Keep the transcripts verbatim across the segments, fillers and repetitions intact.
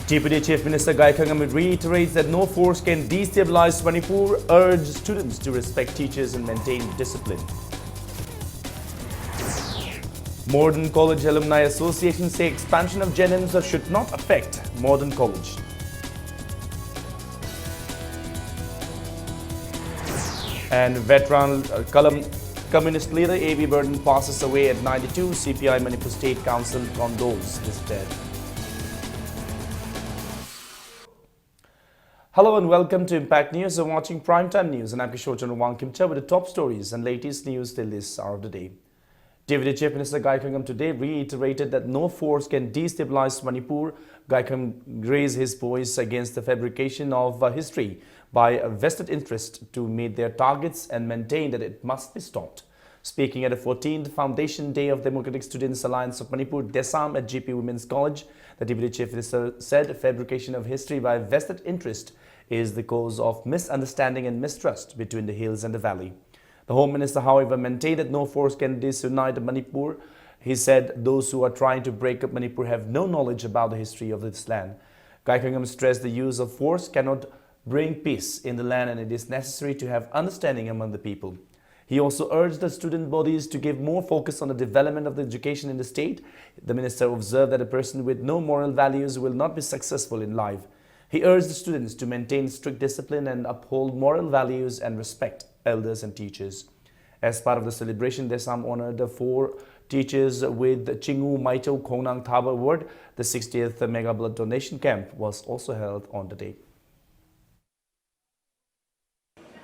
Deputy Chief Minister Gai Khangam reiterates that no force can destabilize Manipur, urged students to respect teachers and maintain discipline. Modern College Alumni Association say expansion of JNIMS should not affect Modern College. And veteran uh, column, communist leader A B Burden passes away at ninety-two. C P I Manipur State Council condoles his death. Hello and welcome to Impact News. You're watching Primetime News, and I'm Kishore Chandra Wangkimcha with the top stories and latest news till this hour of the day. Deputy Chief Minister Gai Khangam today reiterated that no force can destabilize Manipur. Gai Khangam raised his voice against the fabrication of uh, history by a vested interest to meet their targets and maintained that it must be stopped. Speaking at the fourteenth Foundation Day of Democratic Students Alliance of Manipur, DESAM, at G P Women's College, the Deputy Chief Minister said fabrication of history by vested interest is the cause of misunderstanding and mistrust between the hills and the valley. The Home Minister, however, maintained that no force can disunite Manipur. He said those who are trying to break up Manipur have no knowledge about the history of this land. Gai Khangam stressed the use of force cannot bring peace in the land and it is necessary to have understanding among the people. He also urged the student bodies to give more focus on the development of the education in the state. The minister observed that a person with no moral values will not be successful in life. He urged the students to maintain strict discipline and uphold moral values and respect elders and teachers. As part of the celebration, DESAM honored the four teachers with Chingu Maichau Khongnang Thaba Award. The sixtieth Mega Blood Donation Camp was also held on the day.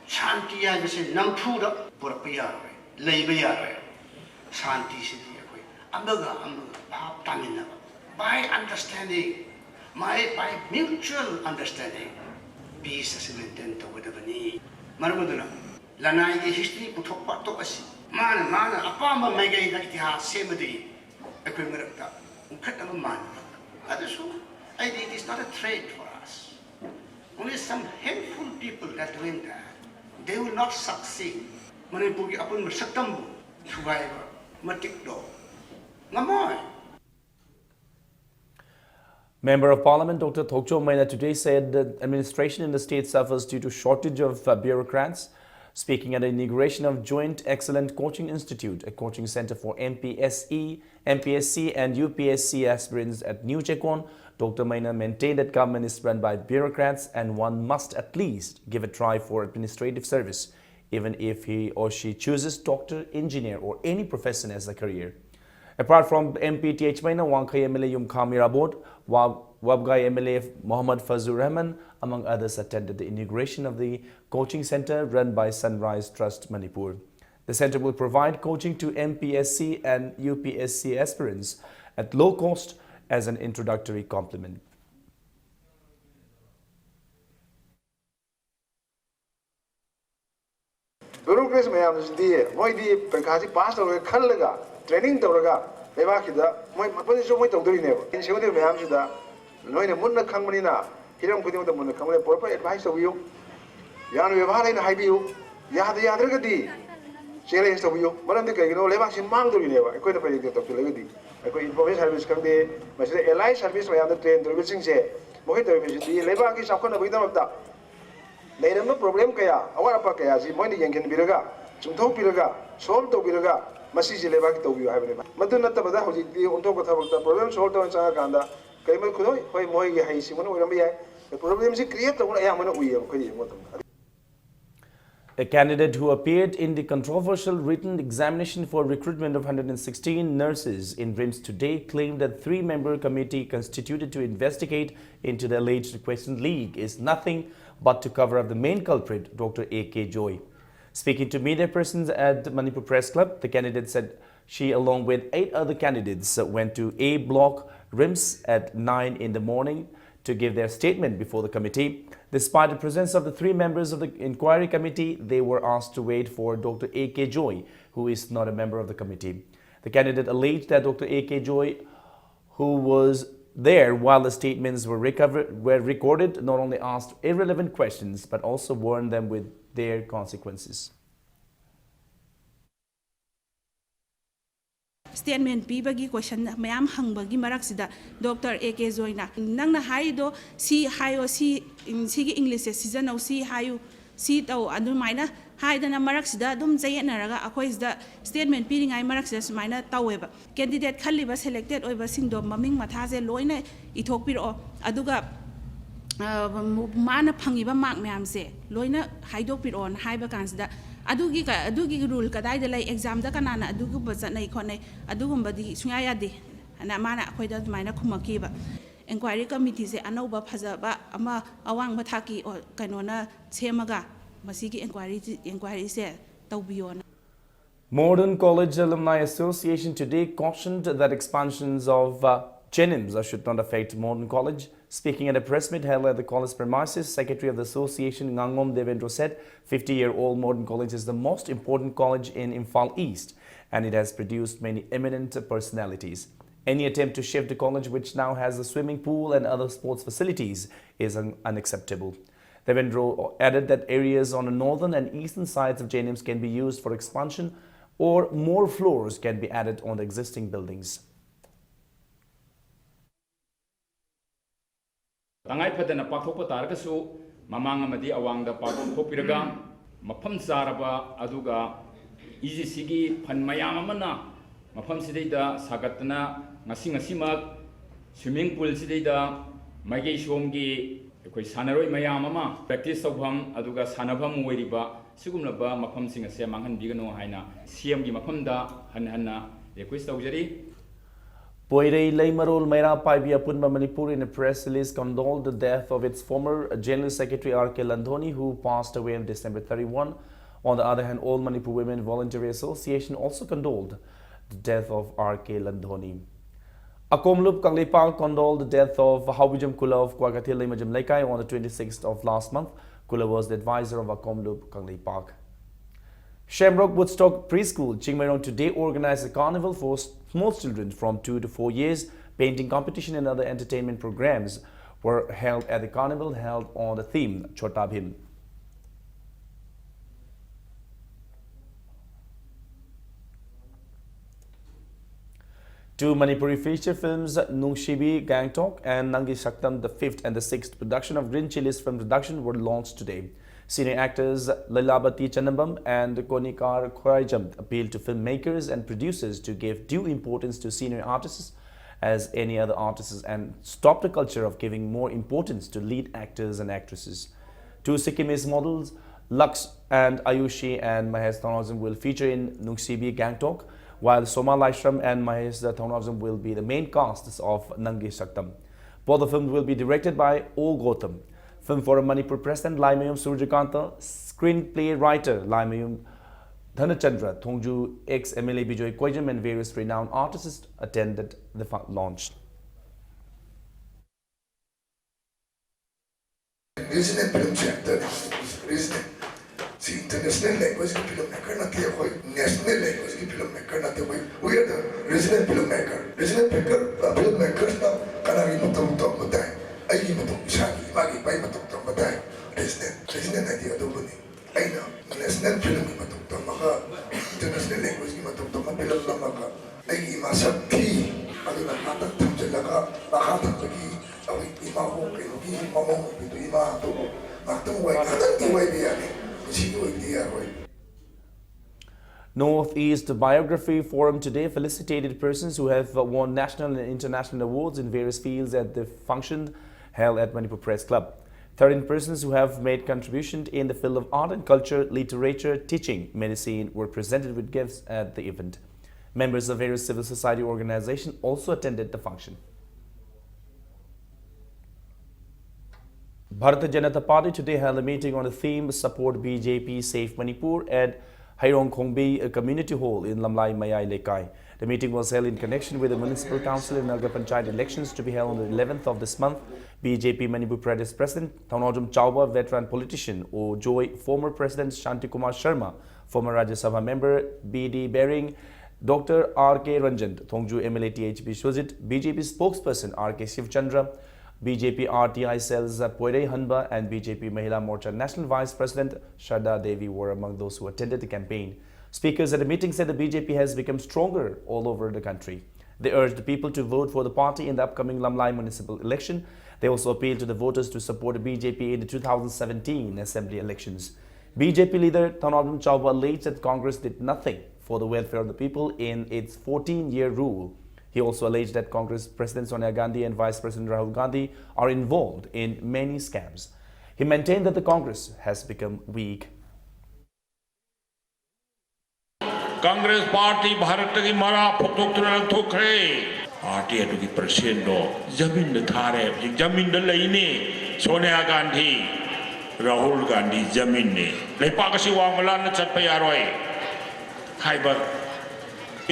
ꯁꯥꯟꯇꯤ ꯍꯥꯏꯕꯁꯤ ꯅꯝꯐꯨꯗ ꯄꯨꯔꯛꯄ ꯌꯥꯔꯣꯏ, ꯂꯩꯕ ꯌꯥꯔꯣꯏ꯫ ꯁꯥꯟꯇꯤꯁꯤꯗꯤ ꯑꯩꯈꯣꯏ ꯑꯃꯒ ꯑꯃꯒ ꯚꯥꯞ ꯇꯥꯃꯤꯟꯅꯕ, by understanding, my by mutual understanding, peace ꯑꯁꯤ maintain ꯇꯧꯒꯗꯕꯅꯤ꯫ ꯃꯔꯝ ꯑꯗꯨꯅ ꯂꯅꯥꯏꯒꯤ history ꯄꯨꯊꯣꯛꯄ ꯇꯣꯛꯑꯁꯤ꯫ ꯃꯥꯅ ꯃꯥꯅ ꯑꯄꯥꯝꯕ ꯃꯥꯏꯀꯩꯗ ꯏꯇꯤꯍꯥꯁ ꯁꯦꯝꯕꯗꯤ ꯑꯩꯈꯣꯏ ꯃꯔꯛꯇ ꯎꯈꯠꯅꯕ ꯃꯥꯟꯕ꯫ ꯑꯗꯨꯁꯨ ꯑꯩꯗꯤ it is not a threat for us. Only some handful people are doing that. They will not succeed. ꯃꯅꯤꯄꯨꯔꯒꯤ ꯑꯄꯨꯟꯕ ꯁꯛꯇꯝꯕꯨ ꯊꯨꯒꯥꯏꯕ ꯃꯇꯤꯛꯇꯣ ꯉꯝꯃꯣꯏ꯫ Member of Parliament Doctor Thokchom Maina today said the administration in the state suffers due to shortage of uh, bureaucrats. Speaking at the inauguration of Joint Excellent Coaching Institute, a coaching center for M P S E, M P S C and U P S C aspirants at New Chekon, Doctor Maina maintained that government is run by bureaucrats and one must at least give a try for administrative service, even if he or she chooses doctor, engineer, or any profession as a career. Apart from M P Th Maina, Wangkhei M L A Yumkham Irabot, Wab- Wabgai M L A Mohammad Fazur Rahman, among others, attended the inauguration of the coaching center run by Sunrise Trust Manipur. The center will provide coaching to M P S C and U P S C aspirants at low cost as an introductory complement. Bureaucrats ꯃꯌꯥꯝꯁꯤꯗꯤ ꯃꯣꯏꯗꯤ ꯄꯔꯤꯈꯥꯁꯤ pass ꯇꯧꯔꯒ ꯈꯜꯂꯒ training ꯇꯧꯔꯒ ꯂꯩꯕꯥꯛꯁꯤꯗ ꯃꯣꯏ ꯃꯄꯨꯟꯁꯤꯁꯨ ꯃꯣꯏ ꯇꯧꯗꯣꯔꯤꯅꯦꯕ꯫ ꯁꯦꯝꯒꯗꯧꯔꯤꯕ ꯃꯌꯥꯝꯁꯤꯗ ꯅꯣꯏꯅ ꯃꯨꯟꯅ ꯈꯪꯕꯅꯤꯅ, ꯍꯤꯔꯝ ꯈꯨꯗꯤꯡꯃꯛꯇ ꯃꯨꯟꯅ ꯈꯪꯕꯅꯤꯅ, ꯄ꯭ꯔꯣꯄꯔ ꯑꯦꯗꯚꯥꯏꯁ ꯇꯧꯕꯤꯌꯨ, ꯒ꯭ꯌꯥꯟ ꯕꯦꯕꯥꯔ ꯂꯩꯅ ꯍꯥꯏꯕꯤꯌꯨ꯫ ꯌꯥꯗ ꯌꯥꯗ꯭ꯔꯒꯗꯤ ꯆꯦꯂꯦꯟꯖ ꯇꯧꯕꯤꯌꯨ꯫ ꯃꯔꯝꯗꯤ ꯀꯩꯒꯤꯅꯣ? ꯂꯩꯕꯥꯛꯁꯤ ꯃꯥꯡꯗꯣꯔꯤꯅꯦꯕ ꯑꯩꯈꯣꯏꯅ ꯄ꯭ꯔꯦꯖꯦꯟꯇꯦꯠ ꯇꯧꯁꯤꯜꯂꯒꯗꯤ꯫ ꯑꯩꯈꯣꯏ ꯏꯟꯐꯣꯔꯃꯦꯁꯟ ꯁꯥꯔꯚꯤꯁ ꯈꯪꯗꯦ, ꯃꯁꯤꯗ ꯑꯦꯂꯥꯏꯟ ꯁꯥꯔꯚꯤꯁ ꯃꯌꯥꯝꯗ ꯇ꯭ꯔꯦꯟ ꯇꯧꯔꯤꯕꯁꯤꯡꯁꯦ, ꯃꯈꯣꯏ ꯇꯧꯔꯤꯕꯁꯤꯗꯤ ꯂꯩꯕꯥꯛꯀꯤ ꯆꯥꯎꯈꯠꯅꯕꯒꯤꯗꯃꯛꯇ ꯂꯩꯔꯝꯕ ꯄ꯭ꯔꯣꯕ꯭ꯂꯦꯝ ꯀꯌꯥ, ꯑꯋꯥꯠ ꯑꯄꯥ ꯀꯌꯥꯁꯤ ꯃꯣꯏꯅ ꯌꯦꯡꯁꯤꯟꯕꯤꯔꯒ, ꯆꯨꯝꯊꯣꯛꯄꯤꯔꯒ, ꯁꯣꯜꯕ ꯇꯧꯕꯤꯔꯒ, ꯃꯁꯤꯁꯦ ꯂꯩꯕꯥꯛꯀꯤ ꯇꯧꯕꯤꯌꯨ ꯍꯥꯏꯕꯅꯦꯕ꯫ ꯃꯗꯨ ꯅꯠꯇꯕꯗ ꯍꯧꯖꯤꯛꯇꯤ ꯑꯣꯟꯊꯣꯛꯄ ꯊꯕꯛꯇ ꯄ꯭ꯔꯣꯕ꯭ꯂꯦꯝ ꯁꯣꯜꯕ ꯇꯧꯅ ꯆꯪꯉꯀꯥꯟꯗ ꯀꯔꯤꯒꯨꯝꯕ ꯈꯨꯗꯣ-, ꯍꯣꯏ, ꯃꯣꯏꯒꯤ ꯍꯩꯁꯤꯡꯕꯅ ꯑꯣꯏꯔꯝꯕ ꯌꯥꯏ, ꯄ꯭ꯔꯣꯕ꯭ꯂꯦꯝꯁꯤ ꯀ꯭ꯔꯤꯌꯦꯠ ꯇꯧꯕꯅ ꯑꯌꯥꯝꯕꯅ ꯎꯏꯌꯦꯕ ꯑꯩꯈꯣꯏꯅ ꯌꯦꯡꯕ ꯃꯇꯝꯗ꯫ A candidate who appeared in the controversial written examination for recruitment of one hundred sixteen nurses in RIMS today claimed that three-member committee constituted to investigate into the alleged question leak is nothing but to cover up the main culprit, Doctor A K Joy. Speaking to media persons at Manipur Press Club, the candidate said she, along with eight other candidates, went to A Block RIMS at nine in the morning to give their statement before the committee. Despite the presence of the three members of the inquiry committee, they were asked to wait for Doctor A K Joy, who is not a member of the committee. The candidate alleged that Doctor A K Joy, who was there while the statements were recovered, were recorded, not only asked irrelevant questions but also warned them with their consequences. Statement ꯄꯤꯕꯒꯤ ꯀꯣꯏꯁꯟ ꯃꯌꯥꯝ ꯍꯪꯕꯒꯤ ꯃꯔꯛꯁꯤꯗ doctor A K ꯖꯣꯏꯅ ꯅꯪꯅ ꯍꯥꯏꯔꯤꯗꯣ ꯁꯤ ꯍꯥꯏꯌꯣ, ꯁꯤ, ꯁꯤꯒꯤ ꯏꯪꯂꯤꯁꯁꯦ ꯁꯤꯖꯤꯟꯅꯧ, ꯁꯤ ꯍꯥꯏꯌꯨ, ꯁꯤ ꯇꯧ, ꯑꯗꯨꯃꯥꯏꯅ ꯍꯥꯏꯗꯅ ꯃꯔꯛꯁꯤꯗ ꯑꯗꯨꯝ ꯆꯌꯦꯠꯅꯔꯒ ꯑꯩꯈꯣꯏꯁꯤꯗ ꯁ꯭ꯇꯦꯠꯃꯦꯟ ꯄꯤꯔꯤꯉꯩ ꯃꯔꯛꯁꯤꯗ ꯁꯨꯃꯥꯏꯅ ꯇꯧꯋꯦꯕ꯫ ꯀꯦꯟꯗꯤꯗꯦꯠ ꯈꯜꯂꯤꯕ ꯁꯦꯂꯦꯛꯇꯦꯠ ꯑꯣꯏꯕꯁꯤꯡꯗꯣ ꯃꯃꯤꯡ ꯃꯊꯥꯁꯦ ꯂꯣꯏꯅ ꯏꯊꯣꯛꯄꯤꯔꯛꯑꯣ, ꯑꯗꯨꯒ ꯃꯥꯅ ꯐꯪꯉꯤꯕ ꯃꯥꯔꯛ ꯃꯌꯥꯝꯁꯦ ꯂꯣꯏꯅ ꯍꯥꯏꯗꯣꯛꯄꯤꯔꯛꯑꯣꯅ ꯍꯥꯏꯕ ꯀꯥꯟꯁꯤꯗ ꯑꯗꯨꯒꯤ ꯑꯗꯨꯒꯤ ꯔꯨꯜ ꯀꯗꯥꯏꯗ ꯂꯩ, ꯑꯦꯛꯖꯥꯝꯗ ꯀꯅꯥꯅ ꯑꯗꯨꯒꯨꯝꯕ ꯆꯠꯅꯩ ꯈꯣꯠꯅꯩ, ꯑꯗꯨꯒꯨꯝꯕꯗꯤ ꯁꯨꯡꯌꯥ ꯌꯥꯗꯦ ꯍꯥꯏꯅ ꯃꯥꯅ ꯑꯩꯈꯣꯏꯗ ꯑꯗꯨꯃꯥꯏꯅ ꯈꯨꯝꯃꯛꯈꯤꯕ꯫ ꯏꯟꯀ꯭ꯋꯥꯏꯔꯤ ꯀꯃꯤꯇꯤꯁꯦ ꯑꯅꯧꯕ ꯐꯖꯕ ꯑꯃ ꯑꯋꯥꯡꯕ ꯊꯥꯛꯀꯤ ꯀꯩꯅꯣꯅ ꯁꯦꯝꯃꯒ ꯃꯁꯤꯒꯤ enquiry ꯏꯟꯀ꯭ꯋꯥꯏꯔꯤꯁꯦ ꯇꯧꯕꯤꯌꯣꯅ꯫ Modern College Alumni Association today cautioned that expansions of uh, JNIMS should not affect Modern College. Speaking at a press meet held at the college premises, Secretary of the Association Ngangom Devendra said fifty-year-old Modern College is the most important college in Imphal East, and it has produced many eminent personalities. Any attempt to shift the college, which now has a swimming pool and other sports facilities, is un- unacceptable. Devendra added that areas on the northern and eastern sides of JNIMS can be used for expansion, or more floors can be added on the existing buildings. ꯇꯉꯥꯏ ꯐꯗꯅ ꯄꯥꯡꯊꯣꯛꯄ ꯇꯥꯔꯒꯁꯨ ꯃꯃꯥꯡ ꯑꯃꯗꯤ ꯑꯋꯥꯡꯗ ꯄꯥꯡꯊꯣꯛꯄꯤꯔꯒ ꯃꯐꯝ ꯆꯥꯔꯕ ꯑꯗꯨꯒ E G ꯁꯤꯒꯤ ꯐꯟ ꯃꯌꯥꯝ ꯑꯃꯅ ꯃꯐꯝꯁꯤꯗꯩꯗ ꯁꯥꯒꯠꯇꯅ ꯉꯁꯤ ꯉꯁꯤꯃꯛ ꯁ꯭ꯋꯤꯃꯤꯡ ꯄꯨꯜꯁꯤꯗꯩꯗ ꯃꯥꯏꯀꯩ ꯁꯣꯝꯒꯤ ꯑꯩꯈꯣꯏ ꯁꯥꯟꯅꯔꯣꯏ ꯃꯌꯥꯝ ꯑꯃ ꯄ꯭ꯔꯦꯛꯇꯤꯁ ꯇꯧꯐꯝ ꯑꯗꯨꯒ ꯁꯥꯟꯅꯐꯝ ꯑꯣꯏꯔꯤꯕ ꯁꯤꯒꯨꯝꯂꯕ ꯃꯐꯝꯁꯤꯡ ꯑꯁꯦ ꯃꯥꯡꯍꯟꯕꯤꯒꯅꯨ ꯍꯥꯏꯅ ꯁꯤ ꯑꯦꯝꯒꯤ ꯃꯐꯝꯗ ꯍꯟꯅ ꯍꯟꯅ ꯔꯤꯀ꯭ꯋꯦꯁ ꯇꯧꯖꯔꯤ꯫ Poirei Leimarol Meira Paibi Apunba Manipur in a press release condoled the death of its former General Secretary R K Landhoni, who passed away on December thirty-one. On the other hand, All Manipur Women Voluntary Association also condoled the death of R K Landhoni. Akomlup Kangleipak condoled the death of Haubijam Kula of Kwakathil Leimajam Leikai on the twenty-sixth of last month. Kula was the advisor of Akomlup Kangleipak. Shamrock Woodstock Preschool, Chingmeirong today organized a carnival for small children from two to four years. Painting competition and other entertainment programs were held at the carnival held on the theme Chota Bhim. Two Manipuri feature films, Nungshibi Gangtok and Nangi Saktam, the fifth and the sixth production of Green Chillies Film Production, were launched today. Senior actors Lailabati Chanambam and Konikar Khoraijam appeal to filmmakers and producers to give due importance to senior artists as any other artists and stop the culture of giving more importance to lead actors and actresses. Two Sikkimese models, Lux and Ayushi and Mahesh Thanawjam, will feature in Nungshibi Gangtok, while Soma Laishram and Mahesh Thanawjam will be the main casts of Nangi Saktam. Both the films will be directed by O Gautam. Film Forum Manipur President Laimayum Surjakanta, screenplay writer Laimayum Dhanachandra, Thongju ex-M L A Bijoy Koijam and various renowned artists attended the fu- launch. Regional film center, regional. See, international language की film maker ना थे कोई, national language की film maker ना थे कोई. We are the regional film maker. Regional maker, uh, film makers ना ꯀꯅꯥꯒꯤ ꯃꯇꯧ ꯇꯧꯕ ꯇꯥꯏ? ꯑꯩꯒꯤ ꯃꯇꯧ, ꯏꯁꯥꯒꯤ, ꯏꯃꯥꯒꯤ, ꯏꯄꯥꯒꯤ ꯃꯇꯧ ꯇꯧꯕ ꯇꯥꯏ. Regional, regional ꯍꯥꯏꯗꯤ ꯑꯗꯨꯕꯨꯅꯤ. ꯑꯩꯅ national film ꯒꯤ ꯃꯇꯧ ꯇꯝꯃꯒ, international language ꯀꯤ ꯃꯇꯧ ꯇꯝꯃꯒ film ꯅꯝꯃꯒ ꯑꯩꯒꯤ ꯏꯃꯥ ꯁꯛ ꯊꯤ, ꯑꯗꯨꯅ ꯍꯟꯗꯛ ꯊꯝꯖꯤꯜꯂꯒ ꯃꯈꯥ ꯊꯝꯕꯒꯤ ꯑꯩꯈꯣꯏ ꯏꯃꯥꯕꯣꯛ ꯀꯩꯅꯣꯒꯤ ꯃꯃꯧ ꯅꯨꯄꯤꯗꯨ ꯏꯃꯥꯗꯨ ꯉꯥꯛꯇꯪ ꯋꯥꯏ, ꯉꯥꯛꯇꯪꯗꯤ ꯋꯥꯏꯕ ꯌꯥꯅꯤ, ꯄꯨꯟꯁꯤꯒꯤ ꯑꯣꯏꯕꯗꯤ ꯌꯥꯔꯣꯏ. Northeast Biography Forum today felicitated persons who have won national and international awards in various fields at the function held at Manipur Press Club. Thirteen persons who have made contributions in the field of art and culture, literature, teaching, medicine were presented with gifts at the event. Members of various civil society organizations also attended the function. Bharatiya Janata Party today held a meeting on the theme Support B J P, Save Manipur at Hairong Khongbi Community Hall in Lamlai Mayai Lekai. The meeting was held in connection with the Municipal Council and Nagar Panchayat elections to be held on the eleventh of this month. B J P Manipur Pradesh President Thaunojam Chauba, veteran politician O Joy, former President Shanti Kumar Sharma, former Rajya Sabha member B D Bering, Doctor R K Ranjan, Thongju M L A T H Bishwajit, B J P spokesperson R K Shivchandra, B J P R T I cell's Poirei Hanba and B J P Mahila Morcha National Vice President Sharda Devi were among those who attended the campaign. Speakers at the meeting said the B J P has become stronger all over the country. They urged the people to vote for the party in the upcoming Lamlai municipal election. They also appealed to the voters to support the B J P in the two thousand seventeen assembly elections. B J P leader Thanaotam Chauba alleged that Congress did nothing for the welfare of the people in its fourteen-year rule. He also alleged that Congress President Sonia Gandhi and Vice President Rahul Gandhi are involved in many scams. He maintained that the Congress has become weak. Congress party ꯚꯥꯔꯠꯇꯒꯤ ꯃꯔꯥ ꯐꯣꯛꯇꯣꯛꯇꯨꯅ ꯂꯪꯊꯣꯛꯈ꯭ꯔꯦ꯫ Party ꯑꯗꯨꯒꯤ ꯄ꯭ꯔꯁꯤꯗꯦꯟꯗꯣ ꯖꯃꯤꯟꯗ ꯊꯥꯔꯦ꯫ ꯍꯧꯖꯤꯛ ꯖꯃꯤꯟꯗ ꯂꯩꯅꯦ꯫ ꯁꯣꯅꯤꯌꯥ ꯒꯥꯟꯙꯤ, ꯔꯥꯍꯨꯜ ꯒꯥꯟꯙꯤ ꯖꯃꯤꯟꯅꯦ꯫ ꯂꯩꯄꯥꯛ ꯑꯁꯤ ꯋꯥꯡꯃ ꯂꯥꯟꯅ ꯆꯠꯄ ꯌꯥꯔꯣꯏ ꯍꯥꯏꯕ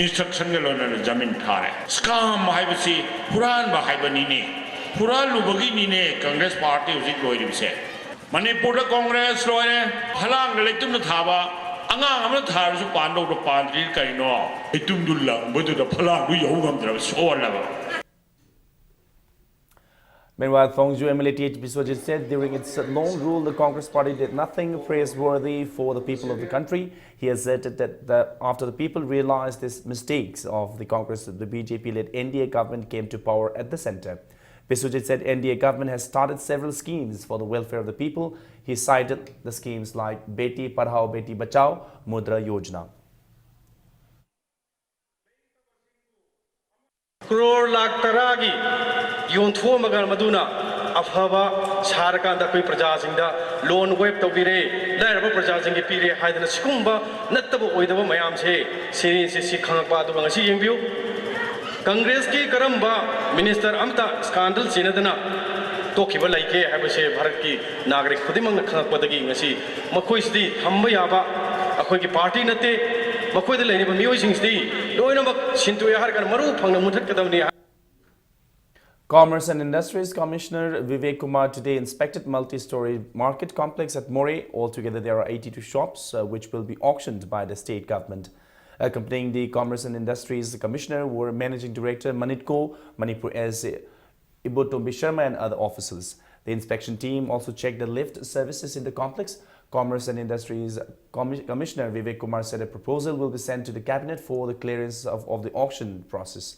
ꯏꯟꯁꯇ꯭ꯔꯛꯁꯟꯒ ꯂꯣꯏꯅꯅ ꯖꯃꯤꯟ ꯊꯥꯔꯦ꯫ ꯁ꯭ꯀꯥꯝ ꯍꯥꯏꯕꯁꯤ ꯍꯨꯔꯥꯟꯕ ꯍꯥꯏꯕꯅꯤꯅꯦ꯫ ꯍꯨꯔꯥꯜꯂꯨꯕꯒꯤꯅꯤꯅꯦ ꯀꯪꯒ꯭ꯔꯦꯁ ꯄꯥꯔꯇꯤ ꯍꯧꯖꯤꯛ ꯂꯣꯏꯔꯤꯕꯁꯦ꯫ ꯃꯅꯤꯄꯨꯔꯗ ꯀꯣꯡꯒ꯭ꯔꯦꯁ ꯂꯣꯏꯔꯦ꯫ ꯐꯂꯥꯡꯗ ꯂꯩꯇꯨꯝꯅ ꯊꯥꯕ ꯑꯉꯥꯡ ꯑꯃꯅ ꯊꯥꯔꯁꯨ ꯄꯥꯟꯗꯧꯗꯣ ꯄꯥꯟꯗ꯭ꯔꯤ ꯀꯔꯤꯅꯣ? ꯂꯩꯇꯨꯝꯗꯨ ꯂꯪꯕꯗꯨꯗ ꯐꯂꯥꯡꯗꯨ ꯌꯧ ꯉꯝꯗ꯭ꯔꯕ ꯁꯣꯜꯂꯕ꯫ Meanwhile, Thongju M L A T H Biswajit said during its long rule, the Congress party did nothing praiseworthy for the people of the country. He asserted that the, after the people realized these mistakes of the Congress, the B J P-led N D A government came to power at the center. Biswajit said N D A government has started several schemes for the welfare of the people. He cited the schemes like Beti Padhao Beti Bachao, Mudra Yojana. Crore ꯂꯥꯛ ꯇꯔꯥꯒꯤ ꯌꯣꯟꯊꯣꯛꯑꯝꯃꯒ ꯃꯗꯨꯅ ꯑꯐꯕ ꯁꯥꯔꯀꯥꯟꯗ ꯑꯩꯈꯣꯏ ꯄ꯭ꯔꯖꯥꯁꯤꯡꯗ ꯂꯣꯟ wave ꯇꯧꯕꯤꯔꯦ, ꯂꯥꯏꯔꯕ ꯄ꯭ꯔꯖꯥꯁꯤꯡꯒꯤ ꯄꯤꯔꯦ ꯍꯥꯏꯗꯅ ꯁꯤꯒꯨꯝꯕ ꯅꯠꯇꯕ ꯑꯣꯏꯗꯕ ꯃꯌꯥꯝꯁꯦ ꯁꯤꯔꯤꯁꯤ ꯁꯤ ꯈꯪꯉꯛꯄ꯫ ꯑꯗꯨꯒ ꯉꯁꯤ ꯌꯦꯡꯕꯤꯌꯨ, ꯀꯪꯒ꯭ꯔꯦꯁꯀꯤ ꯀꯔꯝꯕ ꯃꯤꯅꯤꯁꯇꯔ ꯑꯃꯇ ꯁ꯭ꯀꯥꯟꯗꯜ ꯆꯦꯟꯅꯗꯅ ꯇꯣꯛꯈꯤꯕ ꯂꯩꯒꯦ ꯍꯥꯏꯕꯁꯦ ꯚꯥꯔꯠꯀꯤ ꯅꯥꯒꯔꯤꯛ ꯈꯨꯗꯤꯡꯃꯛꯅ ꯈꯪꯉꯛꯄꯗꯒꯤ ꯉꯁꯤ ꯃꯈꯣꯏꯁꯤꯗꯤ ꯊꯝꯕ ꯌꯥꯕ ꯑꯩꯈꯣꯏꯒꯤ ꯄꯥꯔꯇꯤ ꯅꯠꯇꯦ꯫ ꯃꯈꯣꯏꯗ ꯂꯩꯔꯤꯕ ꯃꯤꯑꯣꯏꯁꯤꯡꯁꯤꯗꯤ ꯂꯣꯏꯅꯃꯛ ꯁꯤꯟꯇꯣꯛꯑꯦ ꯍꯥꯏꯔꯒ ꯃꯔꯨ ꯐꯪꯅ ꯃꯨꯊꯠꯀꯗꯕꯅꯤ꯫ Commerce and Industries Commissioner Vivek Kumar today inspected multi-story market complex at Moreh. Altogether, there are eighty-two shops, uh, which will be auctioned by the state government. Accompanying the Commerce and Industries Commissioner were Managing Director Manitco, Manipur S A Ibotombi Sharma and other officials. The inspection team also checked the lift services in the complex. Commerce and Industries Commi- Commissioner Vivek Kumar said a proposal will be sent to the cabinet for the clearance of, of the auction process.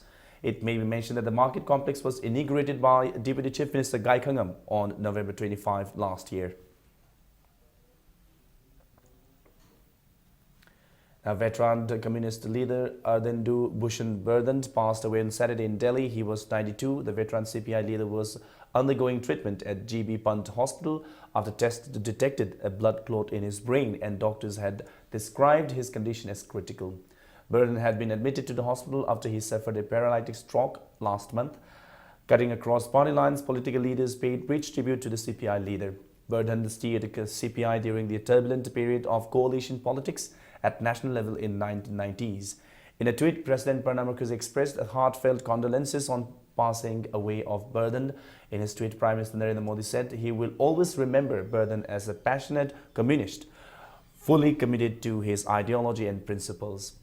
It may be mentioned that the market complex was inaugurated by Deputy Chief Minister Gai Khangam on November twenty-five last year. Now, veteran communist leader Ardhendu Bhushan Bardhan passed away on Saturday in Delhi. He was ninety-two. The veteran C P I leader was undergoing treatment at G B Pant Hospital after tests detected a blood clot in his brain, and doctors had described his condition as critical. Bardhan had been admitted to the hospital after he suffered a paralytic stroke last month. Cutting across party lines, political leaders paid rich tribute to the C P I leader. Bardhan steered C P I during the turbulent period of coalition politics at national level in nineteen nineties. In a tweet, President Pranab Mukherjee expressed heartfelt condolences on passing away of Bardhan. In his tweet, Prime Minister Narendra Modi said he will always remember Bardhan as a passionate communist, fully committed to his ideology and principles.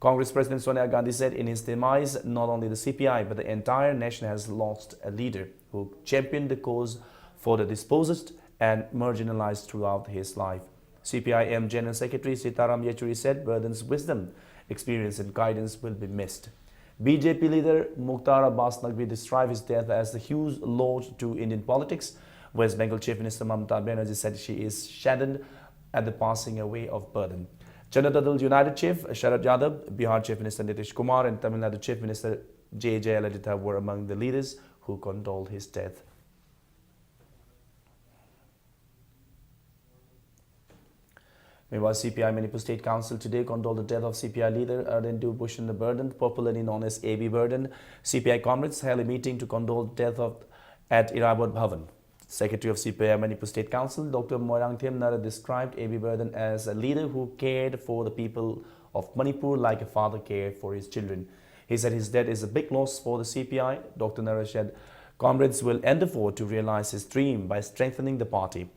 Congress President Sonia Gandhi said in his demise, not only the C P I but the entire nation has lost a leader who championed the cause for the dispossessed and marginalized throughout his life. C P I M General Secretary Sitaram Yechury said Bardhan's wisdom, experience, and guidance will be missed. B J P leader Mukhtar Abbas Naqvi described his death as a huge loss to Indian politics. West Bengal Chief Minister Mamata Banerjee said she is saddened at the passing away of Bardhan. Janata Dal United Chief Sharad Yadav, Bihar Chief Minister Nitish Kumar, and Tamil Nadu Chief Minister J Jayalalitha were among the leaders who condoled his death. Meanwhile, C P I Manipur State Council today condoled the death of C P I leader Ardhendu Bhushan Bardhan, popularly known as A B Bardhan. C P I comrades held a meeting to condole the death of at Irabot Bhavan. Secretary of C P I Manipur State Council, Doctor Moirangthem Nair, described A B Bardhan as a leader who cared for the people of Manipur like a father cared for his children. He said his death is a big loss for the C P I. Doctor Nair said comrades will endeavor to realize his dream by strengthening the party.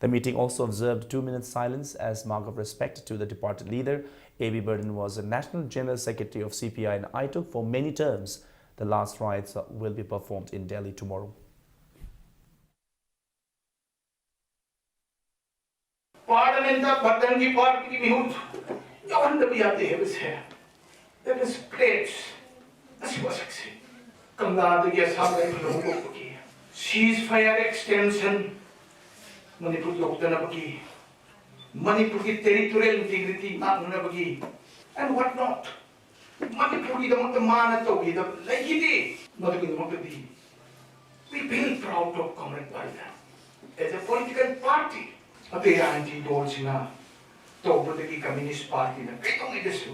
The meeting also observed two minutes silence as mark of respect to the departed leader. A B Bardhan was a National General Secretary of C P I and I took for many terms. The last rites will be performed in Delhi tomorrow. Pardon in the Bardhan ki part ki mihut. Yawan da biyate he bise. That is plates. ꯑꯁꯤꯕ ꯑꯁꯛꯁꯦ ꯀꯪꯂꯥꯗꯒꯤ Assam rifle ꯍꯧꯗꯣꯛꯄꯒꯤ, ceasefire extension, Manipur ꯌꯧꯗꯅꯕꯒꯤ, ꯃꯅꯤꯄꯨꯔꯒꯤ territorial integrity ꯉꯥꯛꯅꯅꯕꯒꯤ, and what not, ꯃꯅꯤꯄꯨꯔꯒꯤꯗꯃꯛꯇ ꯃꯥꯅ ꯇꯧꯈꯤꯗꯕ ꯂꯩꯈꯤꯗꯦ꯫ ꯃꯗꯨꯒꯤꯗꯃꯛꯇꯗꯤ we feel proud of Comrade Baldwin as a political party. ꯑꯇꯩ ꯑꯥꯏ and T ꯗꯣꯜꯁꯤꯡꯅ ꯇꯧꯕꯗꯒꯤ Communist Partyꯅ ꯀꯩꯗꯧꯉꯩꯗꯁꯨ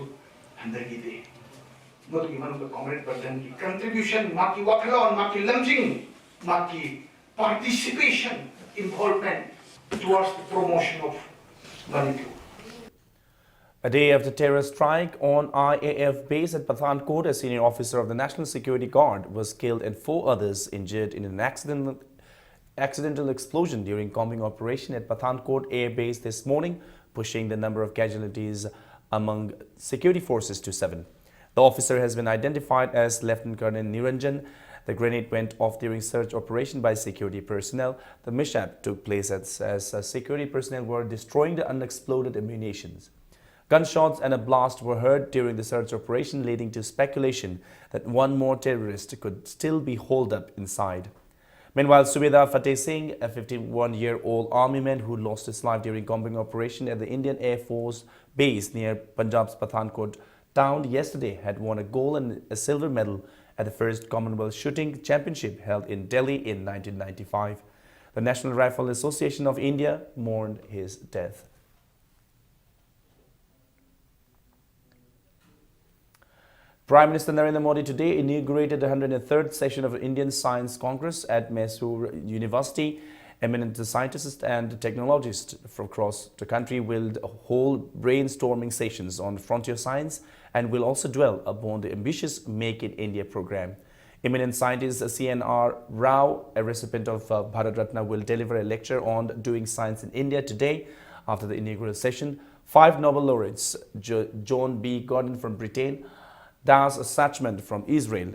ꯍꯟꯊꯈꯤꯗꯦ꯫ ꯃꯗꯨꯒꯤ ꯃꯅꯨꯡꯗ Comrade Baldwinꯒꯤ contribution, ꯃꯥꯒꯤ ꯋꯥꯈꯜꯂꯣꯟ, ꯃꯥꯒꯤ ꯂꯝꯖꯤꯡ, ꯃꯥꯒꯤ participation, involvement towards the promotion of Manipur. A day after terror strike on I A F base at Pathankot, a senior officer of the National Security Guard was killed and four others injured in an accident, accidental explosion during combing operation at Pathankot Air Base this morning, pushing the number of casualties among security forces to seven. The officer has been identified as Lieutenant Colonel Niranjan. The grenade went off during search operation by security personnel. The mishap took place as, as uh, security personnel were destroying the unexploded ammunitions. Gunshots and a blast were heard during the search operation, leading to speculation that one more terrorist could still be holed up inside. Meanwhile, Subedar Fateh Singh, a fifty-one-year-old army man who lost his life during combing operation at the Indian Air Force base near Punjab's Pathankot town yesterday, had won a gold and a silver medal at the first Commonwealth Shooting Championship held in Delhi in nineteen ninety-five. The National Rifle Association of India mourned his death. Prime Minister Narendra Modi today inaugurated the one hundred third session of the Indian Science Congress at Mysore University. Eminent scientists and technologists from across the country will hold brainstorming sessions on frontier science and will also dwell upon the ambitious Make in India program. Eminent scientist C N R Rao, a recipient of uh, Bharat Ratna, will deliver a lecture on doing science in India today. After the inaugural session, five Nobel laureates, Jo- John B. Gurdon from Britain, Das Schachman from Israel,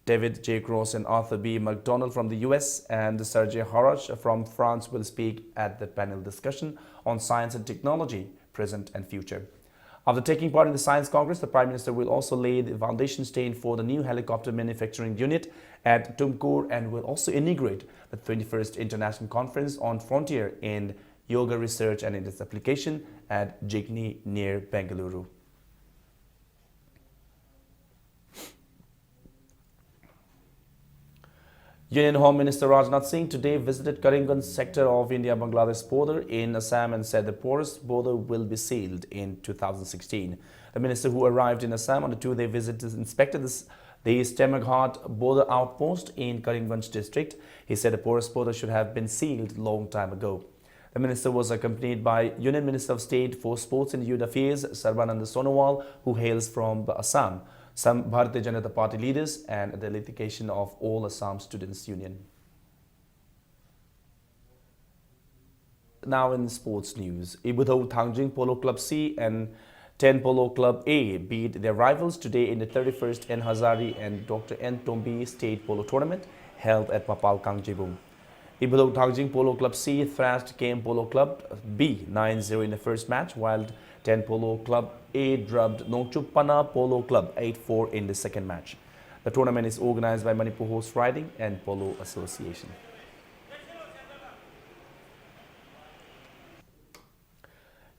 David J. Gross and Arthur B. McDonald from the U S, and Sergei Haroch from France will speak at the panel discussion on science and technology, present and future. After taking part in the Science Congress, the Prime Minister will also lay the foundation stone for the new helicopter manufacturing unit at Tumkur and will also inaugurate the twenty-first International Conference on Frontier in Yoga Research and its Application at Jigni near Bengaluru. Union Home Minister Rajnath Singh today visited Karimganj sector of India-Bangladesh border in Assam and said the porous border will be sealed in two thousand sixteen. The minister, who arrived in Assam on a two-day visit, inspected this, the Stemaghat border outpost in Karimganj district. He said the porous border should have been sealed long time ago. The minister was accompanied by Union Minister of State for Sports and Youth Affairs, Sarbananda Sonowal, who hails from Assam, some Bharatiya Janata Party leaders, and a delegation of All Assam Students Union. Now in sports news, Ibudhou Thangjing Polo Club C and Ten Polo Club A beat their rivals today in the thirty-first N Hazari and Doctor N Tombi State Polo Tournament held at Mapal Kangjibung. Ibudhou Thangjing Polo Club C thrashed K M Polo Club B nine zero in the first match, while Ten Polo Club A drubbed Nongchupana Polo Club eight four in the second match. The tournament is organized by Manipur Horse Riding and Polo Association.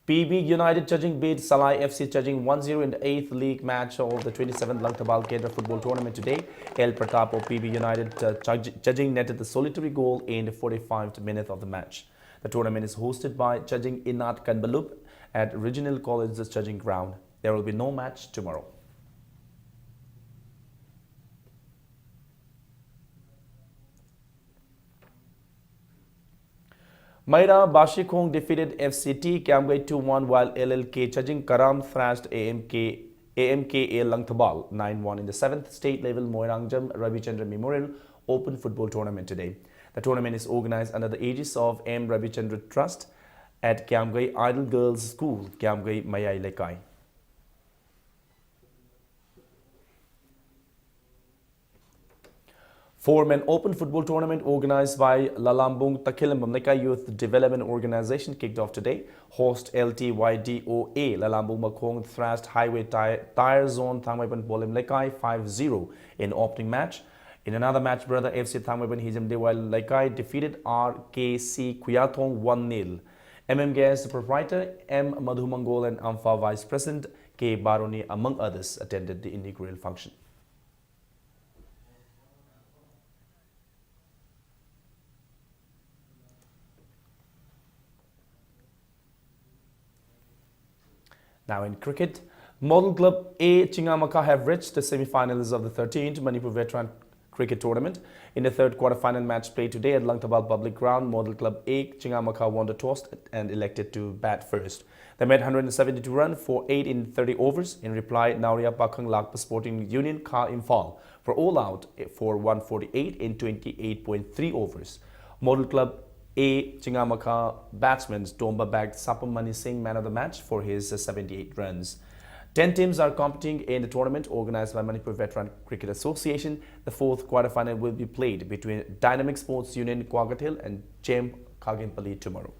P B United Chajing beat Salai F C Chajing one zero in the eighth league match of the twenty-seventh Langthabal Kendra Football Tournament today. L Pratap of P B United, uh, Chaj-, Chajing netted the solitary goal in the forty-fifth minute of the match. The tournament is hosted by Chajing Inat Kanbalup at Regional College Chajing Ground. There will be no match tomorrow. Maira Bashikhong defeated F C T Kiamgay two one, while L L K Chajing Karam thrashed A M K, A M K A Langthabal nine one in the seventh state level Moirangjem Ravichandra Memorial Open Football Tournament today. The tournament is organized under the aegis of M Ravichandra Trust at Kiamgay Idol Girls School, Kiamgay Mayai Lekai. Four-man open football tournament organized by Lalambung Takhilambam Lekai Youth Development Organization kicked off today. Host L T Y D O A Lalambung Makhong thrashed Highway Tire, Tire Zone Thangmaiban Bolim Lekai five zero in opening match. In another match, Brother F C Thangmaiban Hijim Dewai Lekai defeated R K C Kuyatong one nil. M M Gas proprietor M Madhumangol and AMFA Vice President K Baroni, among others, attended the inaugural function. Now in cricket, Model Club A Chingamakha have reached the semi-finals of the thirteenth Manipur Veteran Cricket Tournament. In the third quarter-final match played today at Langtabal Public Ground, Model Club A Chingamakha won the toss and elected to bat first. They made one hundred seventy-two runs for eight in thirty overs. In reply, Nauria Pakhang Lakpa Sporting Union Kha Imphal for all out for one forty-eight in twenty-eight point three overs. Model Club A Chingamakha batsman Tomba bagged Sapam Mani Singh man of the match for his seventy-eight runs. Ten teams are competing in the tournament organized by Manipur Veteran Cricket Association. The fourth quarter-final will be played between Dynamic Sports Union Kwagathil and Jem Kagimpally tomorrow.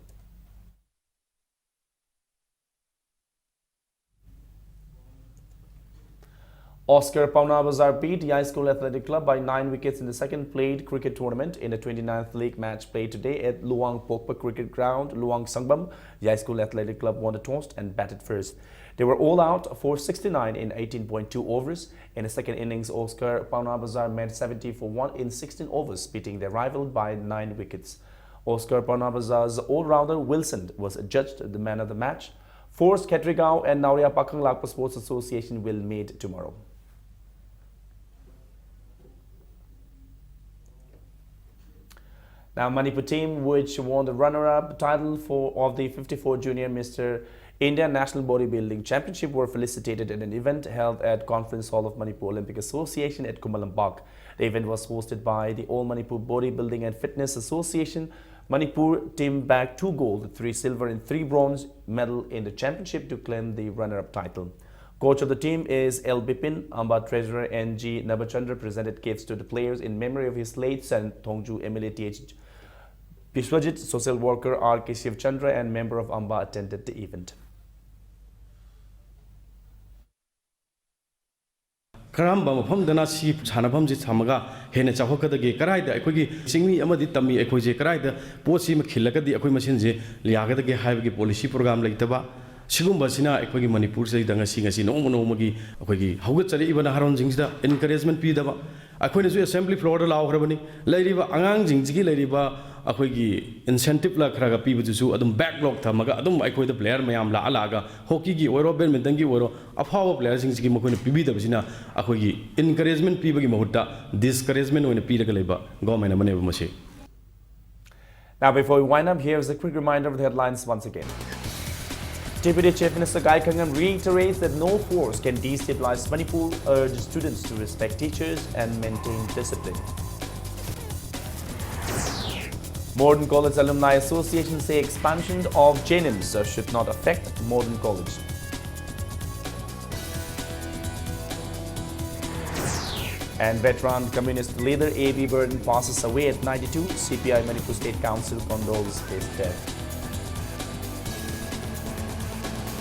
Oscar Pauna Bazar beat Yai School Athletic Club by nine wickets in the second played cricket tournament. In the twenty-ninth league match played today at Luang Pokpa Cricket Ground, Luang Sangbam, Yai School Athletic Club won the toss and batted first. They were all out for sixty-nine in eighteen point two overs. In the second innings, Oscar Pauna Bazar made seventy for one in sixteen overs, beating their rival by nine wickets. Oscar Pauna Bazar's all-rounder Wilson was adjudged the man of the match. Fourth, Khetrigao and Nauria Pakhang Lakpa Sports Association will meet tomorrow. Now, Manipur team, which won the runner-up title for, of the fifty-four Junior Mister India National Bodybuilding Championship, were felicitated at an event held at Conference Hall of Manipur Olympic Association at Kumalampak. The event was hosted by the All Manipur Bodybuilding and Fitness Association. Manipur team bagged two gold, three silver and three bronze medal in the championship to claim the runner-up title. Coach of the team is L Bipin. Amba treasurer N G Nabachandra presented gifts to the players in memory of his late son, Thongju M L A T H Biswajit, social worker R K Shivchandra, and member of Amba attended the event. ꯀꯔꯝꯕ ꯃꯐꯝꯗꯅ ꯁꯤ ꯁꯥꯟꯅꯐꯝꯁꯤ ꯊꯝꯃꯒ ꯍꯦꯟꯅ ꯆꯥꯎꯈꯠꯀꯗꯒꯦ, ꯀꯗꯥꯏꯗ ꯑꯩꯈꯣꯏꯒꯤ ꯆꯤꯡꯃꯤ ꯑꯃꯗꯤ ꯇꯝꯃꯤ ꯑꯩꯈꯣꯏꯁꯦ ꯀꯗꯥꯏꯗ ꯄꯣꯠꯁꯤ ꯑꯃ ꯈꯤꯜꯂꯒꯗꯤ ꯑꯩꯈꯣꯏ ꯃꯁꯦꯟꯁꯦ ꯌꯥꯒꯗꯒꯦ ꯍꯥꯏꯕꯒꯤ ꯄꯣꯂꯤꯁꯤ ꯄ꯭ꯔꯣꯒ꯭ꯔꯥꯝ ꯂꯩꯇꯕ, ꯁꯤꯒꯨꯝꯕꯁꯤꯅ ꯑꯩꯈꯣꯏꯒꯤ ꯃꯅꯤꯄꯨꯔꯁꯤꯗ ꯉꯁꯤ ꯉꯁꯤ ꯅꯣꯡꯃ ꯅꯣꯡꯃꯒꯤ ꯑꯩꯈꯣꯏꯒꯤ ꯍꯧꯒꯠꯆꯔꯛꯏꯕ ꯅꯍꯥꯔꯣꯟꯁꯤꯡꯁꯤꯗ ꯏꯟꯀꯔꯦꯖꯃꯦꯟ ꯄꯤꯗꯕ, ꯑꯩꯈꯣꯏꯅꯁꯨ ꯑꯦꯁꯦꯝꯕ꯭ꯂꯤ ꯐ꯭ꯂꯣꯔꯗ ꯂꯥꯎꯈ꯭ꯔꯕꯅꯤ꯫ ꯂꯩꯔꯤꯕ ꯑꯉꯥꯡꯁꯤꯡꯁꯤꯒꯤ ꯂꯩꯔꯤꯕ ꯑꯩꯈꯣꯏꯒꯤ ꯏꯟꯁꯦꯟꯇꯤꯞꯂ ꯈꯔꯒ ꯄꯤꯕꯗꯨꯁꯨ ꯑꯗꯨꯝ ꯕꯦꯛꯂꯣꯛ ꯊꯝꯃꯒ ꯑꯗꯨꯝ ꯑꯩꯈꯣꯏꯗ ꯄ꯭ꯂꯦꯌꯔ ꯃꯌꯥꯝ ꯂꯥꯛꯑ ꯂꯥꯛꯑꯒ ꯍꯣꯀꯤꯒꯤ ꯑꯣꯏꯔꯣ ꯕꯦꯗꯃꯤꯟꯇꯟꯒꯤ ꯑꯣꯏꯔꯣ ꯑꯐꯥꯎꯕ ꯄ꯭ꯂꯦꯌꯔꯁꯤꯡꯁꯤꯒꯤ ꯃꯈꯣꯏꯅ ꯄꯤꯕꯤꯗꯕꯁꯤꯅ ꯑꯩꯈꯣꯏꯒꯤ ꯏꯟꯀꯔꯦꯖꯃꯦꯟ ꯄꯤꯕꯒꯤ ꯃꯍꯨꯠꯇ ꯗꯤꯁꯀꯔꯦꯖꯃꯦꯟ ꯑꯣꯏꯅ ꯄꯤꯔꯒ ꯂꯩꯕ ꯒꯣꯔꯃꯦꯟ ꯑꯃꯅꯦꯕ ꯃꯁꯤ꯫ Now, before we wind up, here's a quick reminder of the headlines once again. Deputy Chief Minister Gai Khangam reiterates that no force can destabilize Manipur, urged students to respect teachers and maintain discipline. Modern College Alumni Association say expansion of JNIMS should not affect Modern College. And veteran communist leader A B Burden passes away at ninety-two. C P I Manipur State Council condoles his death.